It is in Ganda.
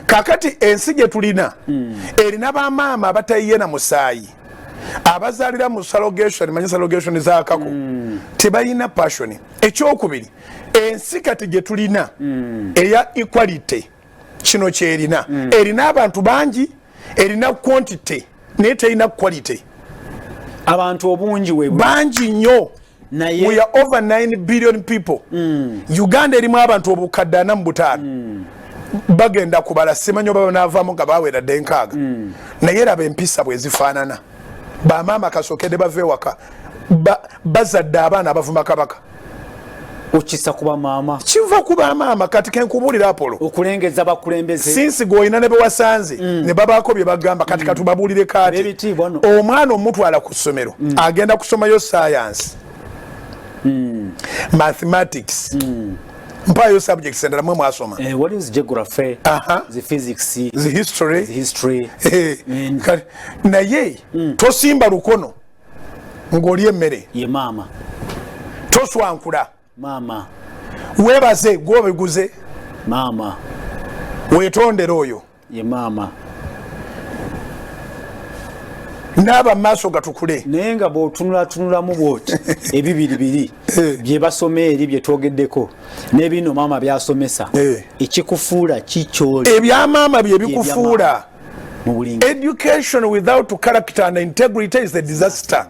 Kakati ensi gye tulina erina bamaama abatayiye na musaayi, abazaalira mu surrogation. Manyi surrogation zakako, tebalina passion. Ekyokubiri, ensi kati gye tulina eya equality, kino kyerina, erina abantu bangi, erina quantity naye terina quality. Abantu obungi we Bangi nnyo. Naye We are over 9 billion people. Uganda erimu abantu obukadde 45. Bagenda kubala, simanyi oba banaavaamu nga bawera dde 60. Naye raba empisa bwe zifaanana. Bamaama kasokedde bava ewaka bazadde abaana abavuma Kabaka. Okisa kuba maama. Kiva ku bamaama. Kati kenkubuulira, Apolo, Okulengeza bakulembeze. Sinsi gweolina ne bewasanze ne babaako bye bagamba. Kati katubabuulire kaati. Ab'ebitiibwa no. Omwana omutwala ku ssomero, agenda kusomayo science, mathematics, mpaayo subjects endala mwe mwasoma. What is geography? The physics. The history. The history. Naye tosimba lukono ng'oli emmere. Ye maama. Toswankula. Maama. Weebaze gwobiguze. Maama. Weetondere oyo. Ye maama. Naaba mu maaso gatukule. Naye nga bw'otunulatunulamu bwoti, ebibiri biri bye basoma eri bye twogeddeko n'ebino maama byasomesa, ekikufuula kikyoli. Ebyamaama bye bikufuula. Mu buli ngeri. Education without character and integrity is a disaster.